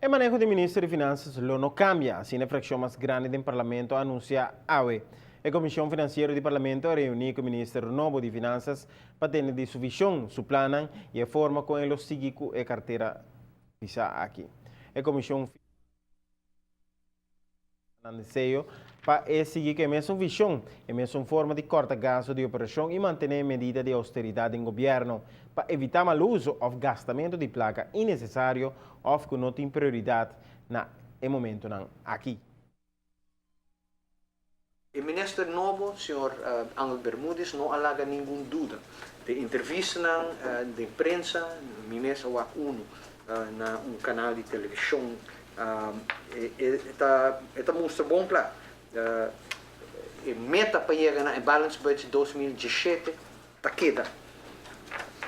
E maneho di Minister di Finanzas lo no cambia, asina e fraccion mas grandi den Parlamento a anuncia awe. E Comision Financiero di Parlamento a reuni cu Minister nobo di Finanzas pa tende di su vision, su plannan y e forma con e lo sigui cu e cartera pisa aki. E comision nan deseo pa e sigui cu e mesun vision, e mesun forma di corta gasto di operacion y mantene medida di austeridad den gobierno pa evita mal uso of gastamento di placa innecesario of cu no tin prioridad na e momentonan aki. E minister nobo, señor Angel Bermudez, no a laga ningun duda. Den entrevistanan den prensa, mi mes a wak unu na un canal di television, e ta mustra bon cla e meta pa yega na e balance budget 2017 ta keda.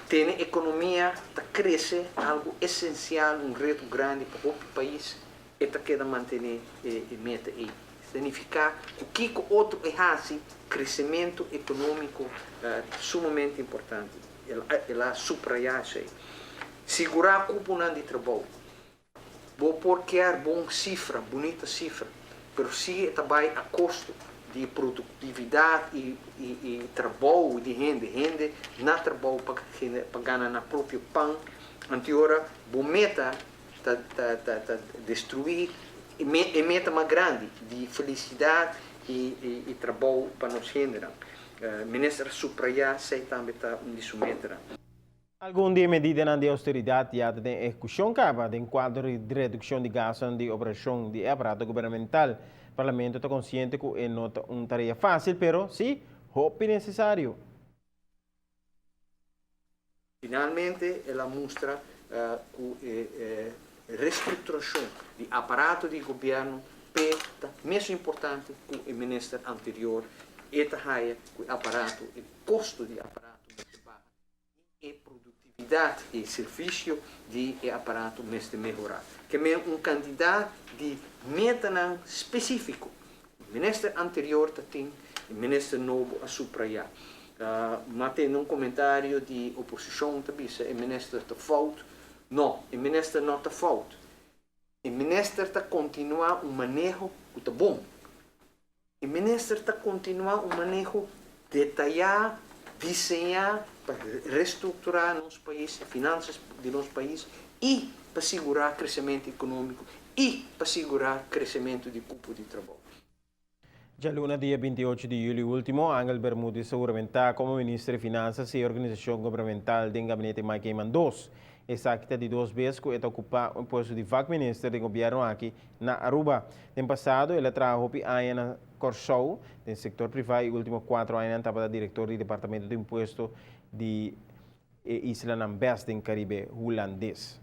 Tene economia ta crece, algo esencial, un reto grandi pa hopi pais. E ta keda mantené e meta ei. Signifiká ku kiko otro e hasi, kresementu ekonómiko ta sumamente importante. El a suprayá esei. Sigurá kuponan di trabou. Bo por kier bon sifra, bunita sifra, pero si e ta bai a kosto di produktividat i trabou di hende, hende na trabou pa gana nan propio pan, anteora bo meta ta ta ta ta destruí e me e meta mas grandi di felisidat i i i trabou pa nos hendenan. Minister a suprayá esei tambe ta un di su metanan. Algun di e medidanan di austeridat ya ta den ehekushon kaba den kuadro di redukshon di gastunan di operashon di e aparato gubernamental. Parlamento ta konsiente ku e no ta un tarea fásil, pero sí hopi nesesario. Finalmente el a mustra ku e restrukturashon di aparato di gobièrnu p'e ta mesun importante ku e minister anterior. E ta haya ku e aparato, e kosto di aparato mester baha i e produktividat i servisio di e aparato mester mehorá. Ke men un kantidat di metanan spesífiko. E minister anterior ta tin, e minister nobo a suprayá. Ma tende un komentario di oposishon ta bisa e minister ta fout. No, e minister no ta fout. E minister ta kontinuá un maneho ku ta bon. E minister ta kontinuá un maneho detayá, diseñá pa restrukturá nos pais, e finansas di nos pais i pa sigurá kresementu ekonómiko i pa sigurá kresementu di kupo di trabou. Djaluna dia 28 di yüli último, Angel Bermudez a huramentá komo Minister di Finansas i Organisashon Gubernamental den Gabinete Mike Eman dos. Esaki ta di dos bes ku e ta okupá un puesto di vakminister den gobièrnu aki na Aruba. Den pasado el a traha hopi aña na Kòrsou den sektor privá i último kuatro añanan tabata direktor di Departamento di Impuesto di e islanan bes den Karibe Hulandes.